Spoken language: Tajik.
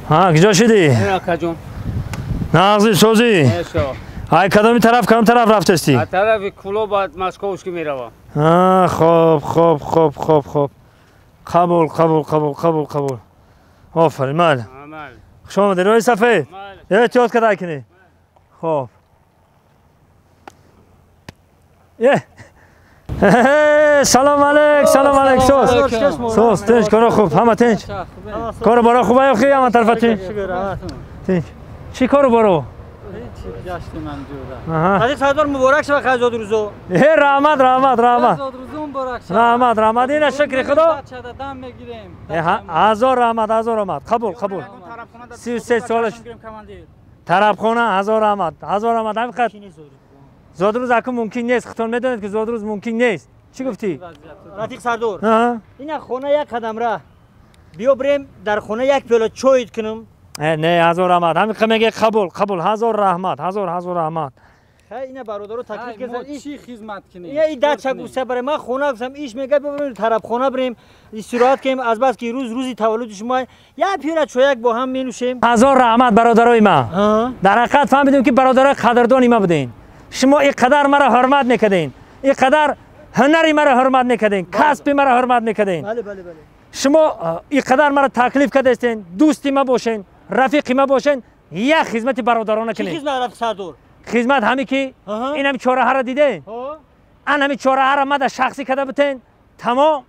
Ҳа, куҷо шидӣ? Акаҷон. Нағзи, созӣ? Ай кадоми тараф, кадом тараф рафтестӣ? А тарафи Кӯлоб, Московский меравам. Хоб, хоб, хоб, хоб, хоб. Қабул, қабул, қабул, қабул, қабул. Офарин, майли. Хуш омадед, роҳи сафед. Эҳтиёт карда кунед. Хоб. Салом алейк, салом алейк, соз. Соз, тинч, коро хуб, ҳама тинч. Коро боро хуб ё хи, ҳама тарафа тинч. Тинч. Чӣ коро боро? Рафиқ Сардор, муборак шава зодрӯзо. Э, раҳмат, раҳмат, раҳмат. Раҳмат, раҳмат. Ина шукри Худо. Ҳазор раҳмат, ҳазор раҳмат. Қабул, қабул. 33 сола. Тарабхона, ҳазор раҳмат, ҳазор раҳмат. Ҳамин қад зодрӯз акун мумкин нест. Худтон медонед, ки зодрӯз мумкин нест. Чӣ гуфтӣ? Рафиқ Сардор. Ина хона як қадам ра. Биё бирем дар хона як пиёла чой кунам. Не, ҳазор раҳмат. Ҳамин қа меге қабул, қабул. Ҳазор раҳмат, ҳазор, ҳазор раҳмат. Ина бародаро таклиф карданд. Чӣ хизмат кунем? Ина и дача гуфта барем. Ман хона гуфтам, иш мега бибарем тарабхона бирем, истироҳат кунем, аз бас ки рӯз рӯзи таваллуди шумо як пиёла чояк бо ҳам менӯшем. Ҳазор раҳмат, бародарои ман. Дар ҳақиқат фаҳмидем, ки бародарои қадрдони ма будем. Шумо ин қадар маро ҳурмат мекардем, ин қадар ҳунари маро ҳурмат мекардем, касби маро ҳурмат мекардем. Шумо ин қадар маро таклиф кардастен, дӯсти ма бошен, рафиқи ма бошен, як хизмати бародарона кунед. Чӣ хизмат, Рафиқ Сардор? Хизмат ҳаме ки ин ҳами чораҳаро диден, ан ҳами чораҳаро мада шахсӣ карда бутен, тамом.